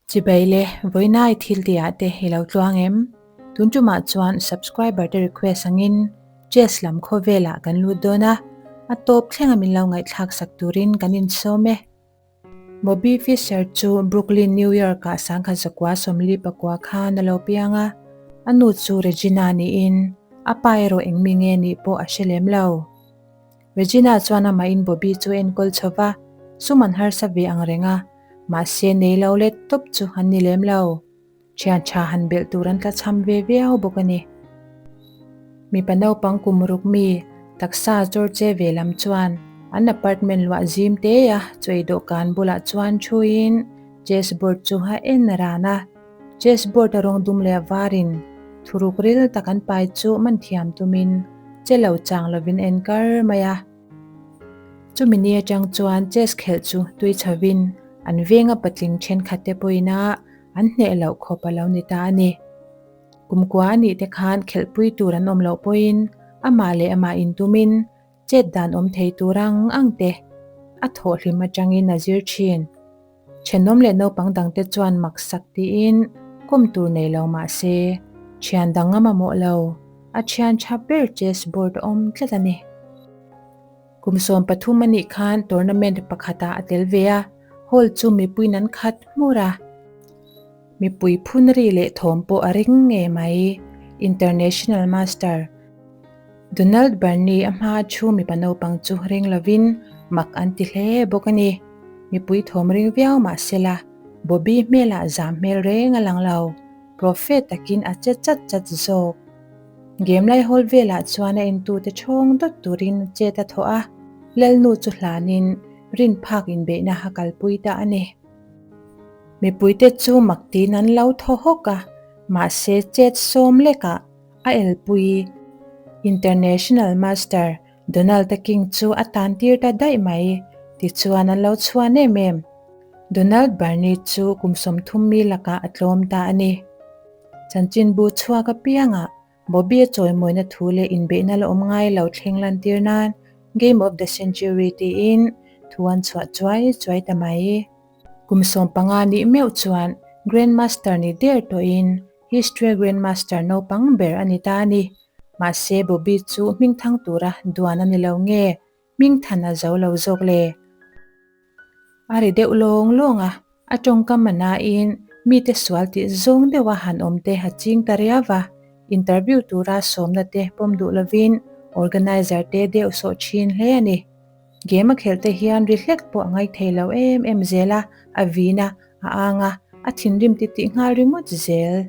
Chibai le, vawiinai thil tihah te i lo tluang em? Tun tumah chuan subscriber te request angin chess lam khawvelah kan lut dawn a, a tawp thlenga min lo ngaihthlak sak turin kan insawm e. Bobby Fischer chu Brooklyn, New York-ah sangkhat zakua 44 khan a lo piang a, a nu chu Regina niin a pa erawh engmi nge nih pawh a hre lem lo. Regina chuan amahin Bobby chu a enkawl chho va, sum an harsa ve ang reng a, mahse nei lo let tawp chu an ni lem lo. Thian tha han belh tur an tlachham ve viau bawk a ni. Mipa naupang kum ruk mi taksa chawr che ve lam chuan an apartment luah zim te a chawi dawhkan bulah chuan thuin chess board chu a en ran a. Chess board a rawng dum leh a varin thuruk ril tak an pai chu man thiam tumin che lo chang lovin en kar mai a. Chumi ni atang chuan chess khelh chu tui chhovin an venga patling thenkhat te pawhin a An hneh loh khawp a lo ni ta a ni. Kumkua a nih te khan khelhpui tur an awm loh pawhin amah leh amah intumin chet dan awm thei tur ang ang te a thawh hlim atangin a zir thin. Thenawm leh naupang dangte chuan maksak tiin kawm tur nei lo mah se thian dang a mamawh lo, a thian tha ber chess board a awm tlat a ni. Kum 13 a nih khan tournament pakhatah a tel ve a, hall chu mipuiin an khat hmur a. Mipui phun ri leh thawm pawh a ring ngei mai. International Master Donald Burney a hma thu mipa naupang chu ring lovin mak an ti hle bawk a ni. Mipui thawm ring viau mah sela, Bobby hmelah zam hmel reng a lang lo, Prophet takin a che chat chat zawk. Game lai hawl velah chuan a entute ṭhawng dawt turin chet a thawh a, Lalnu chu hlanin rin phak inbeihna a kalpui ta a ni. Mipuite chu mak tiin an lo thaw hawk a, mahse chet sawm lekah a elpui International Master Donald-a King chu a tan tir ta daih mai, tichuan an lo chhuan em em. Donald Barney chu kum 30 mi lakah a tlawm ta a ni. Chanchinbu chhuak apiangah Bobby-a chawimawina thu leh inbeihna la awm ngai lo thleng lantir nan Game of the Century tiin thu an chhuah chuai chuai ta mai. Kum 15 nih meuh chuan Grandmaster ni der tawhin History-a Grandmaster naupang ber a ni ta a ni. Mahse Bobby chu hmingthang tura duan a ni lo nge hmingthan a zo lo zawk le? A ri deuh lawng lawng a, a tawngkam a nain mite sual tih zawng deuha han awm te a ching ta riau va, interview tura sawmna te pawm duh lovin organizer te deuh sawh thin hle a ni. Game a khelh te hian ri hlek pawh a ngaithei lo em em zel a, a vin a, a ang a, a thinrim titih nghal ringawt zel.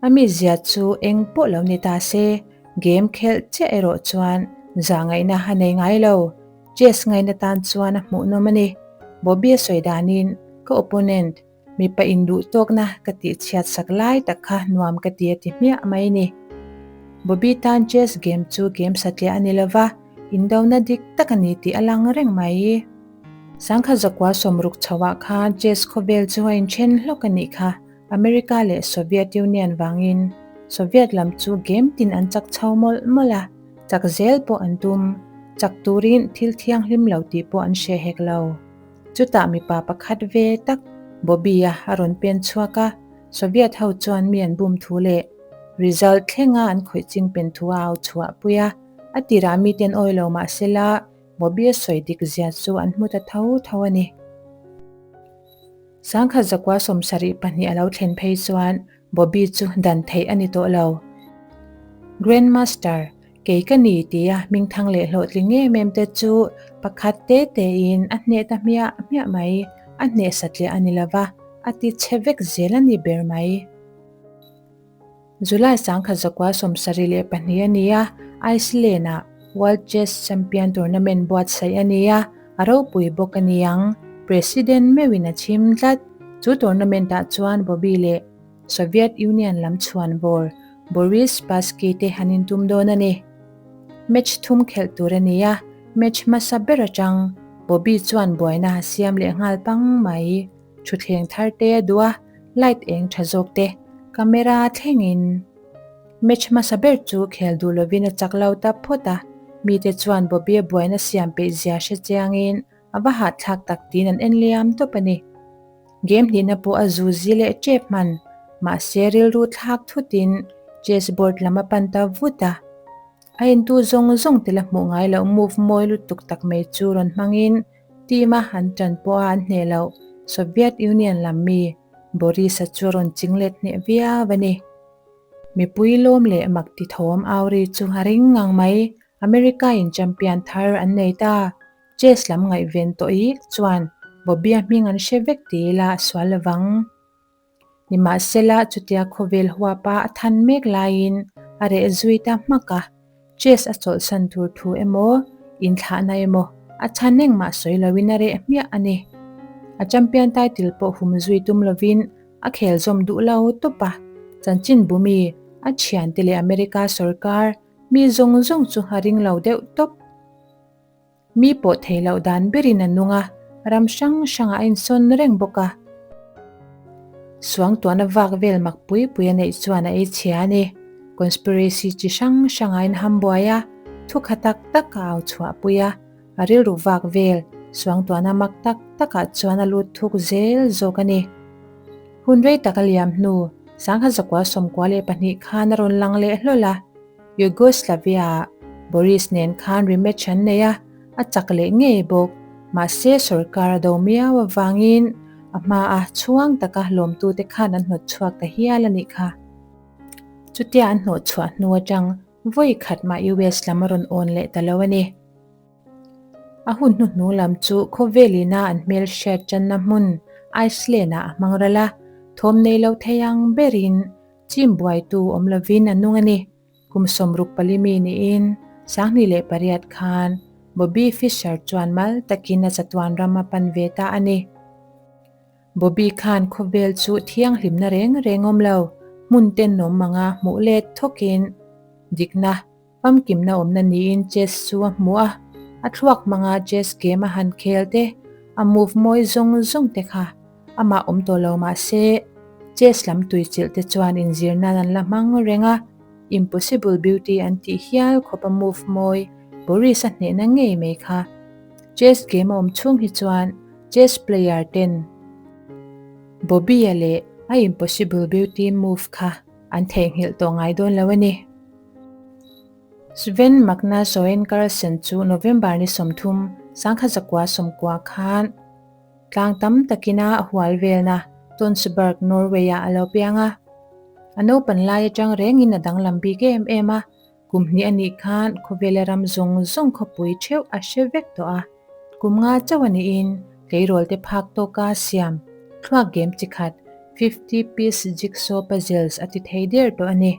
A mizia chu eng pawh lo ni ta se, game khelh chiah erawh chuan zahngaihna a nei ngai lo. Chess ngaihna tan chuan a hmuhnawm a ni. Bobby a sawi danin, Ka opponent, mipa induh tawkna ka tihchhiat sak lai tak kha nuam ka ti a ti hmiah mai ni. Bobby tan chess game chu game satliah a ni lova, indona dik tak a ni tih a lang reng mai. Sangkhat zakua 60 chhoah khan chess khawvel chu a inthen hlawk a nih kha. America leh Soviet Union vangin Soviet lam chu game tin an chak chho mawlh mawlh a, chak zel pawh an tum. Chak turin thil thianghlim lo tih pawh an hre hek lo. Chutah mipa pakhat ve tak Bobby-a a rawn pen chhuak a, Soviet ho chuan mi an bum thu leh result thlenga an khawih ching pen thu a au chhuah pui a, a tirah miten awi lo mah sela Bobby-a sawi dik zia chu an hmu ta tho tho a ni. Sangkhat zakua 72 a lo thlen phei chuan Bobby chu dan theih a ni tawh lo. Grandmaster, kei ka ni tia hmingthang leh hlawhtling em em te chu pakhat te tein a hneh ta hmiah hmiah mai, a hneh satliah a ni lova, a ti chhe vek zel a ni ber mai. July 1972 a ni a, Iceland-ah World Chess Champion Tournament buatsaih a ni a, a ropui bawk a ni ang. President meuhin a chhim tlat. Chu tournament-ah chuan Bobby leh Soviet Union lam chhuan vawr Boris Spassky te an intum dawn a ni. Match thum khelh tur a ni a, match hmasa ber atang Bobby chuan buaina a siam leh nghal pang mai. Thutthleng thar te a duh a, light eng tha zawk te, camera thlengin. Match hmasa ber chu khel duh lovin a chak lo ta phawt a, mite chuan Bobby-a buaina siam peih zia hre chiangin a va hahthlak tak tiin an en liam tawp a ni. Game hnihna pawh a zu zi leh tep hman. Mahse rilru thlak thutin chess board lam a pan ta vut a. A entu zawng zawng te la hmuh ngai loh move mawi lutuk tak mai chu rawn hmangin team a an tan pawh a an hneh loh Soviet Union lam mi Boris-a chu a rawn ching let hneh viau a ni. Mipui lawm leh mak ti thawm au ri chu a ring ngang mai. America in champion thar an nei ta. Chess lam ngaihven tawh ik chuan Bobby-a hming an hre vek ti ila a sual lovang. Nimahsela chutia khawvel huapa a than mek laiin a reh zui ta hmak a, chess a chawlhsan tur thu emaw, inthlahna emaw a chhan engmah sawi loin a reh hmiah a ni. A champion title pawh hum zui tum lovin a khel zawm duh lo tawp a, chanchin bumi a thiante leh America sorkar mi zawng zawng chu a ring lo deuh tawp. Mi pawh thei loh dan berin a nung a, ram hrang hrangah a insawn reng bawk a. Suangtuahna vak vel mak pui pui a neih chuan a ei chhia a ni. Conspiracy chi hrang hrangah a inham buai a, thu kha tak tak a au chhuah pui a, a rilru vak vel suangtuahna mak tak takah chuan a lut thuk zel zawk a ni. Hun rei tak a liam hnu, sangha zakua 92 khan a rawn lang leh hlawl a. Yugoslavia-ah Boris nen khan rematch an nei a, a chak leh ngei bawk. Mahse, sorkar a do miau avangin a hmaa chhuang taka lawmtute khan an hnawt chhuak ta hial a nih kha. Chutia an hnawh chhuah hnu atang vawi khat mah US lam a rawn awn leh ta lo a ni. A hun hnuhnung lam chu khawvel ina an hmelhriat tanna hmun Iceland-ah a hmang ral a, thawm nei lo thei ang berin Chim buaitu awm lovin a nung a ni. Kum 64 mi niin 2008 khan Bobby Fischer chuan mal takin a chatuan ram a pan ve ta a ni. Bobby khan khawvel chu thianghlimna reng reng awm lo, hmun tenawm anga hmuh let thawkin dikna Famkimna awmna niin chess chu a hmu a, a thluak hmanga chess game a han khel te, a move mawi zawng zawng te kha amah awm tawh lo mah se, chess lam tuichilh te chuan inzir nan an la hmang reng a, Impossible Beauty an tih hial khawp a move mawi Boris a hnehna ngei mai kha. Chess game a awm chhung hi chuan chess player ten Bobby-a leh a Impossible Beauty move kha an theihnghilh tawh ngai dawn lo a ni. Sven Magnus Oen Karlsson chu November ni 30, 1990 khan tlang tam takina a hual velna Tonsberg, Norway-ah a lo piang a. A naupan lai atang rengin a danglam bik em em a, kum hnih a nih khan khawvela ram zawng zawng khawpui theuh a hre vek tawh a. Kum nga chauh a niin tleirawl te phak tawka siam thluak game chi khat 50 piece jigsaw puzzles a ti thei der tawh a ni.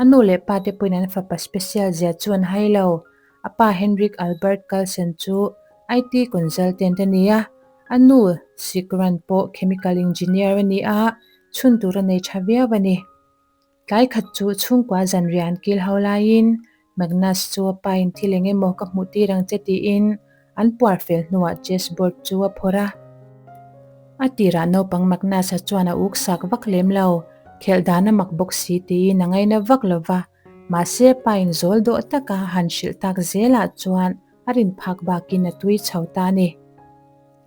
A nu leh pa te pawhin an fapa special zia chu an hai lo. A pa Henrik Albert Carlsen chu IT consultant a ni a, a nu Sigran pawh chemical engineer a ni a, chhun tur a nei tha viau a ni. Tlai khat chu chhungkua zanriah an kil ho laiin Magnus chu a pa in thil eng emaw ka hmuh tir ang che tiin an puar fel hnuah chess board chu a phawrh a. A tirah naupang Magnus-a chuan a uk sak vak lem lo, khelh dan a mak bawk si tiin a ngaina vak lo va, mahse pa in zawl dawh taka han hrilh tak zelah chuan a rin phak bakin a tui chho ta a ni.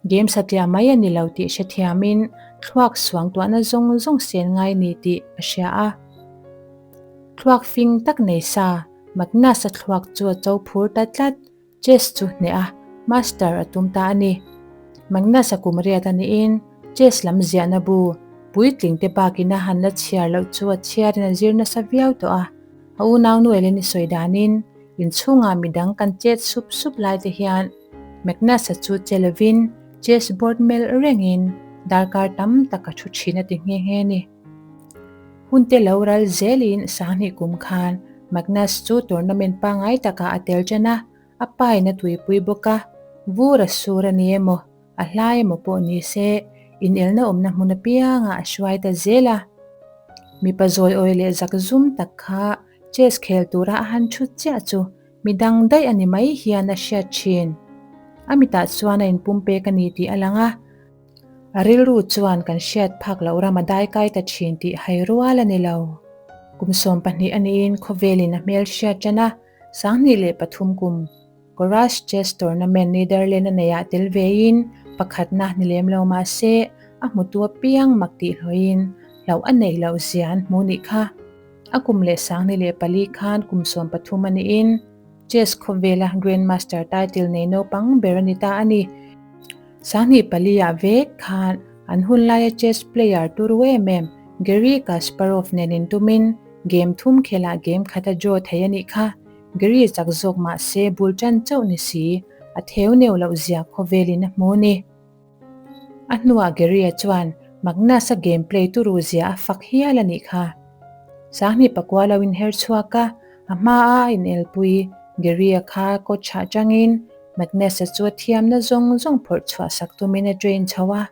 Game satliah mai a ni lo tih hrethiamin thluak suang tuahna zawng zawng sen ngai ni tih a hria a. Thluak fing tak nei sa, Magnus-a thluak chu a cho phur ta tlat, chess chu hneh a, master a tum ta a ni. Magnus-a kum riat a niin chess lam ziahna bu puitling te bakin a han la chhiar loh chu a chhiarin a zir nasa viau tawh a. A unau nu Eleni sawi danin inchhungah midang kan chet sup sup lai te hian Magnus-a chu che lovin chess board melh rengin darkar tam tak a thu thin a ti nghe nghe a ni. Hun te lo ral zelin 2000 kum khan Magnus chu tournament pangngai takah a tel ṭan a, a pain a tuipui bawk a, vur a sur a ni emaw, a hlai emaw pawh ni se, inelna awmna hmun apiangah a hruai ta zel a. Mipa zawiawi leh zakzum tak kha chess khel tura a han ṭhut chiah chu Mi dang daih a ni mai hian a hriat thin. A mitah chuan a inpumpek a ni tih a lang a, a rilru chuan kan hriat phak loh ram a daikai ta thin tih hai rual a ni lo. Kum 12 a niin khawvelin a hmel hriat tan a, 2003 kum Korash Chess Tournament Netherland a neiah tel vein pakhatna ni lem lo mah se, A hmutu apiang mak tih hlawhin hlauh a neih loh zia an hmu nih kha. A kum leh 2004 khan kum 13 a niin chess khawvela Grandmaster title nei naupang ber a ni ta a ni. 2004 ah vek khan an hun laia chess player turu em em Garry Kasparov nen intumin game thum khelah game khat a draw thei a nih kha. Gary chak zawk mah se bul tan chauh ni si, a theu neu loh zia khawvelin a hmu a ni. A hnuah Gary-a chuan Magnus-a game play turu zia a fak hial a nih kha. 2009 lo inher chhuak a, a hmaa a inelpui Gary-a kha coach-ah tangin Magnus-a chu a thiamna zawng zawng phawrh chhuah sak tumin a train chho a.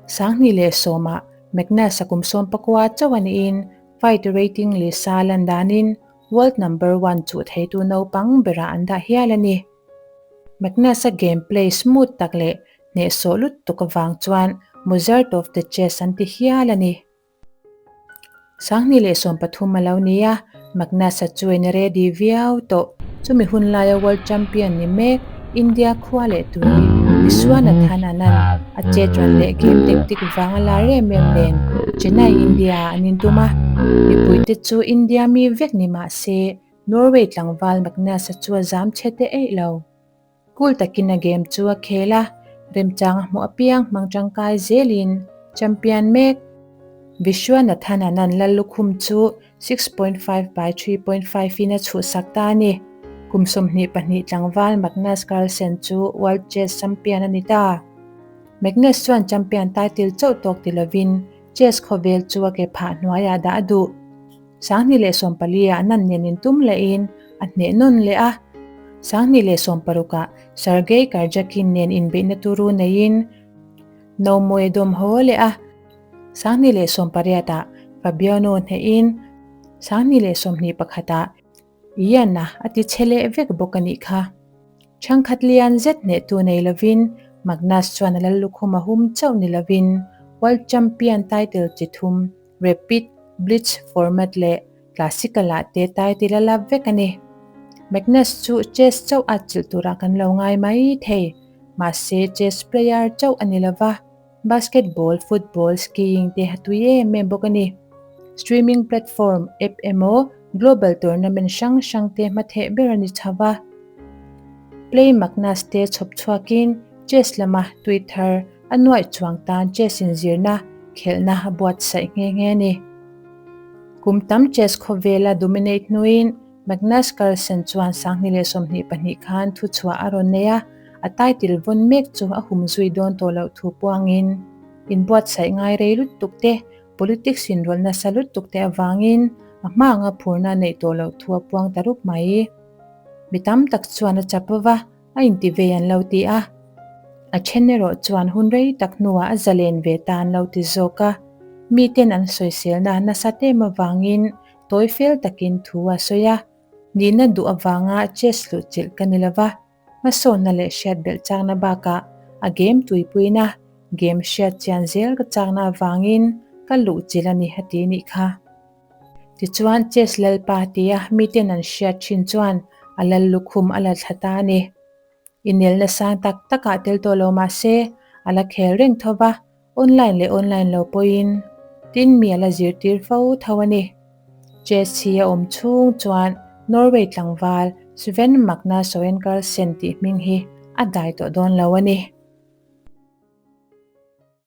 2010-ah Magnus-a kum 19 chauh a niin fight rating list-a lan danin World number one chuh theitu naupang berah an dah hial a ni. Magnus-a game play smooth tak leh hnehsawh lutuk avang chuan Mozart of the chess an ti hial a ni. 2013 a lo ni a, Magnus-a chu in ready viau tawh. Chumi hun laia World Champion ni mek India khua leh tui Viswanathan Anand a chet ran leh game tactic vang a lar em em nen Chennai India ah an intum a. Mipuite chu India mi vek ni mah se Norway tlangval Magnus-a chu a zam chhe teh eih lo. Cool takin a game chu a khel a, remchang a hmuh apiang hmang tangkai zelin champion mek Viswanathan Anand Lallukhum chu 6.5 by 3.5 in a chhuhsak ta a ni. Kum 22 tlangval Magnus Carlsen chu World Chess Champion a ni ta. Magnus chuan champion title chauh tawk ti lovin chess khawvel chu a ke phah hnuaiah dah a duh. 2014 ah nan nen intum lehin a hneh nawn leh a. 2016 ah Sergey Karjakin nen inbeihna turu neiin nomawi a dawm haw leh a. 2018 ah Fabiano hnehin 2021 ah Ian-a a ti chhe leh vek bawk a nih kha. Ṭhangkhat lian zet hnehtu nei lovin Magnus chuan a lal lukhum a hum chauh ni lovin World Champion title chi thum Rapid, Blitz format leh Classical ah te title a lap vek a ni. Magnus chu chess chauh at chilh turah kan lo ngai mai thei. Mahse chess player chauh a ni lova. Basketball, football, skiing te a tui em em bawk a ni. Streaming platform, app emaw global tournament hrang hrang te hmatheh ber a ni chho va. Play Magnus te chhawp chhuakin chess lama tui thar a nuaih chuang tan chess inzirna, khelhna a buatsaih nghe nghe a ni. Kum tam chess khawvela dominate hnuin Magnus Carlsen chuan 2022 khan thuchhuah a rawn nei a, a title vawn mek chu a hum zui dawn tawh loh thu puangin inbuatsaih ngai rei lutuk te, politics inrawlh nasa lutuk te avangin a hma anga phurna a neih tawh loh thu a puang ta rup mai. Mi tam tak chuan a chap va, a inti ve an lo ti a. A then erawh chuan hun rei tak hnuah a zalen ve ta an lo ti zawk a. Miten an sawiselna nasa tem avangin tawi fel takin thu a sawi a, nihna duh avanga chess luhchilh ka ni lova, hmasawnna leh hriat belh chakna bakah a game tuipuina, game hriat chian zel ka chakna avangin ka luhchilh a ni a ti nih kha. Tichuan chess lalpa tia miten an hriat thin chuan a lal lukhum a la thla ta a ni. Inelna sang tak takah tel tawh lo mah se a la khel reng tho va, Online leh online lo pawhin tin mi a la zirtir fo tho a ni. Chess hi a awm chhung chuan Norway tlangval Sven Magnus Soren Carlsen tih hming hi a dai tawh dawn lo a ni.